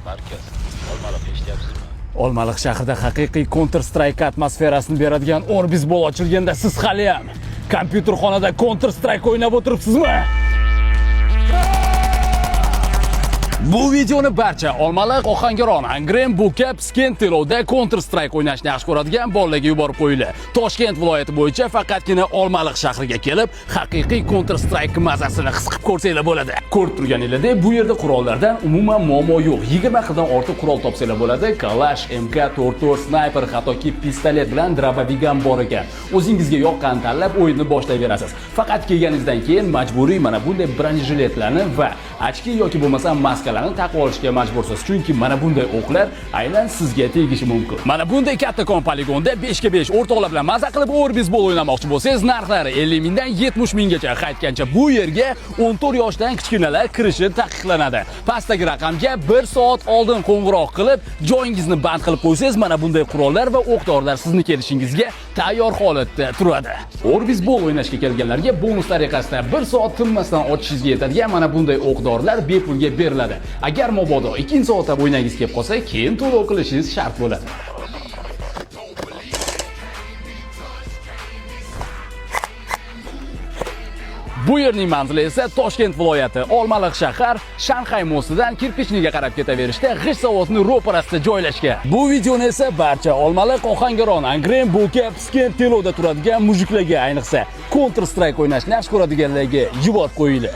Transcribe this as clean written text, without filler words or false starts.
Markaz. Olmaliq, eshityapsizmi? Olmaliq shahrida haqiqiy Counter Strike atmosferasini beradigan Orbis Ball ochilganda siz haliyam kompyuterxonada Counter Strike o'ynab o'tiribsizmi? Bu videoni barcha Olmaliq, Ohangaron, Angren, Buka, Piskent, Telovda Counter Strike o'ynashni yaxshi ko'radigan bolalarga yuborib qo'yinglar. Toshkent viloyati bo'yicha faqatgina Olmaliq shahriga kelib, haqiqiy Counter Strike mazasini his qilib ko'rsanglar bo'ladi. Ko'rib turganingizdek, bu yerda qurollardan umuman muammo yo'q. 20 xildan ortiq qurol topsanglar bo'ladi. Kalash, MK44, snayper, hattoki pistolet bilan drobovik ham bor ekan. O'zingizga yoqqan tanlab o'yinni boshlayverasiz. Faqat kelganingizdan keyin majburiy mana bunday bronyejiletlarni va ochki yoki bo'lmasa maskalarni taqib olishga majbursiz. Chunki mana bunday o'qlar aynan sizga tegishi mumkin. Mana bunday kattakon poligonda 5 ga 5 o'rtoqlar bilan maza qilib Orbis Ball o'ynamoqchi bo'lsangiz, narxlari 50 mingdan 70 minggacha. Qaytgancha bu yerga 14 yoshdan kichkinalar kirishi taqiqlanadi. Pastdagi raqamga 1 soat oldin qo'ng'iroq qilib, joyingizni band qilib qo'ysangiz, mana bunday qurollar va o'q-dorilar sizni kelishingizga tayyor holatda turadi. Orbis Ball o'ynashga kelganlarga bonus tariqasida 1 soat tinmasdan otishingizga yetadigan mana bunday o'q-dorilar bepulga beriladi. Agar mabodo ikkinchi soatda o'ynagingiz kelib qolsa, keyin to'lov qilishingiz shart bo'ladi. Bu yerning manzili esa Toshkent viloyati, Olmaliq shahar, Shanxay mostidan Kirpichniga qarab ketaverishda g'isht zavodining ro'parasida joylashgan. Bu videoni esa barcha Olmaliq, Ohangaron, Angren, Bo'ka, Piskent, Telovda turadigan mujiklarga, ayniqsa Counter Strike o'ynashni yaxshi ko'radiganlarga yuborib qo'yinglar.